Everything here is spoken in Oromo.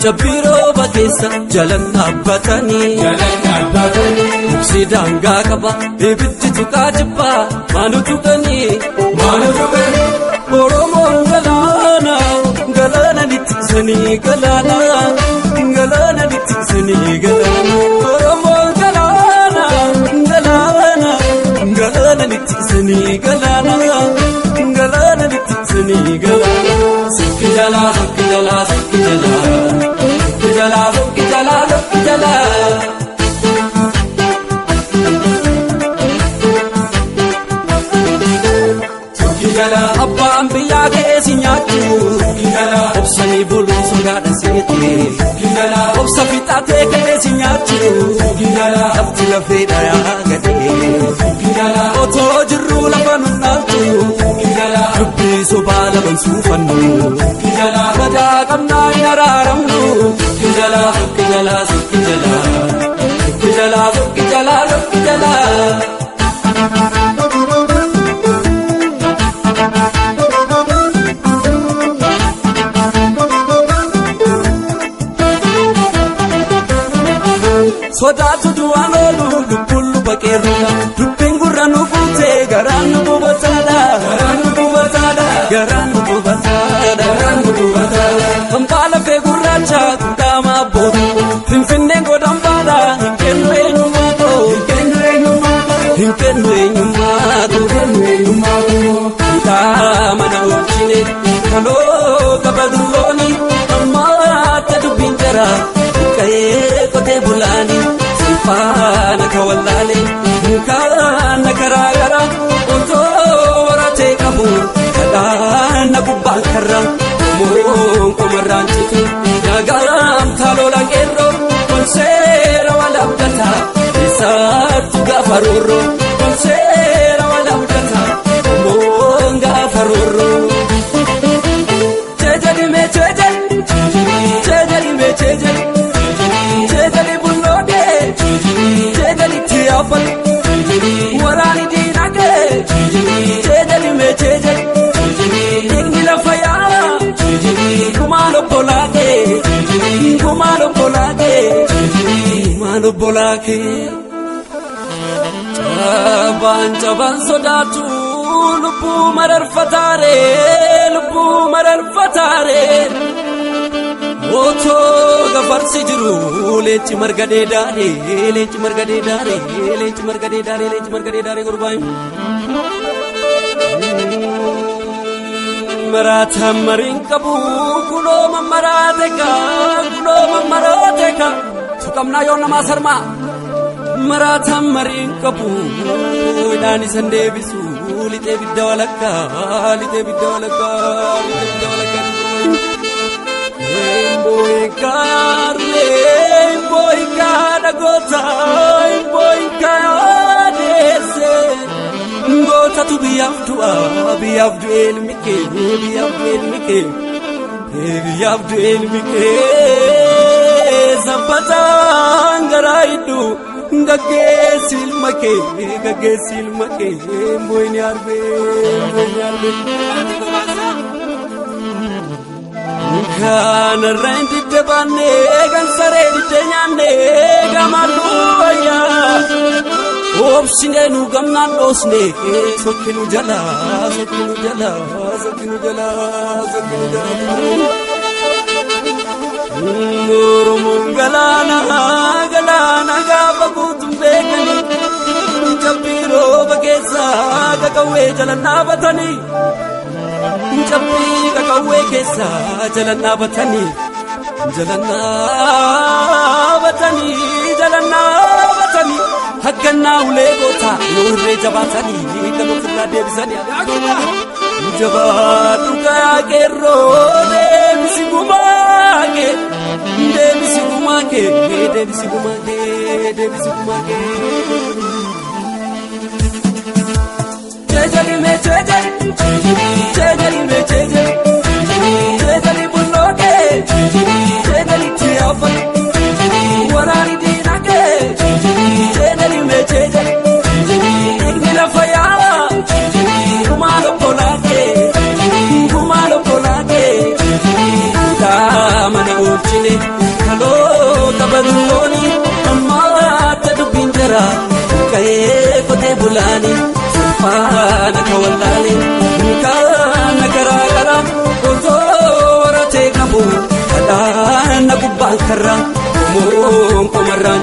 Cabbii rooba keessa jalan dhaabbatanii Muksii daangaa qaba ibiddi tuqaa jibbaa maanu tuqanii Oromoon galaana galaana littiksanii galaana galaana littiksanii galaana Oromoon galaana galaana galaana littiksanii galaana galaana littiksanii galaana Sukki jalaa sukki jalaa sukki jalaa sukki jalaa sukki jalaa sukki jalaa. Abbaan biyyaa keessi nyaachuu obsanii buluu sodaadha seetee obsa fixaatee keessi nyaachuu lafti lafee dhayaa gadee otoo jirruu lafa nu dhaaltu dubbii sobaa laban suufannu badaa qabnaa hin araaramnu sukki jalaa sukki jalaa sukki jalaa sukki jalaa sukki jalaa sukki jalaa. Sodaatu du'aan oolu lubbuun luba qeerroodha. Dubbiin gurra nu guutee garaan nu bubataadha. Garaan nu bubataadha. Garaan nu bubataadha. Garaan nu bubataadha. Hambaa lafee gurraacha guddaa abboota. Finfinneen godhan baadha. Hin kennu eenyummaa koo. Hin kennu eenyummaa koo. Hin kennu eenyummaa koo. Hin kennu eenyummaa koo. Hidhaa mana oolchine kaloo qaba dullooni ammaatti dubbiin jara. Qe'ee qotee bulaani faana kawallaale mukaana karaa gara otoo waratee qabu kadhaana gubbaan karra moon qomarraan citu dagaam taaloola qeerroo konseera wal abdata isaattu gaafa roorroo konseera wal abdata moon gaafa roorroo. Jeejalime jeejali jeejalime jeejali. Jeejali bulloodee jeejali tiyaafal waraani diinagee jeejali mee jeejali dhiigni lafa yaa'a gumaan obbolaakee gumaan obbolaakee gumaan obbolaakee. Cabaan cabaan sodaatu lubbuu mararfataaree lubbuu mararfataaree. Otoo gafarsi jiru leenci marga dheedaaree leenci marga dheedaaree leenci marga dheedaaree leenci marga dheedaaree gurbaan. Maraataan mariin qabu kunoo mammaraate kaa kunoo mammaraate kaa tuqamnaa yoo namaa sarmaa. Maraataan mariin qabu hidhaan isan deebisu lixee bidda walakkaa lixee bidda walakkaa lixee bidda walakkaa. Mboyikaaree dhagoota mboyikaadeesse gootatu biyyaaf du'a biyyaaf du'e ilmi kee biyyaaf du'e ilmi kee biyyaaf du'e ilmi kee sabbataan garaa hidhu gaggeessi ilma kee gaggeessi ilma kee mboyini arbee mboyini arbee. Kanarra hin didde baannee kan saree didde nyaannee gamaluu wayyaa. Oobsinee nu gamnaan dhoosnee sokki nu jalaa sokki nu jalaa sokki nu jalaa sokki nu jalaa. Oromoon galaana galaana gaafa guutuun beekanii cabbii rooba keessaa qaqawwee jalan dhaabatanii. Cabbii qaqawwee keessa jalan dhaabatanii jalan dhaabatanii jalan dhaabatanii haggannaa ulee goota yoo irree jabaatanii kan ofirraa deebisanii. Jabaadhu kayaa qeerroo deebisi gumaa kee deebisi gumaa kee deebisi gumaa kee deebisi gumaa kee. Jeejali mee jeejali jeejali mee Oromoon qomarraan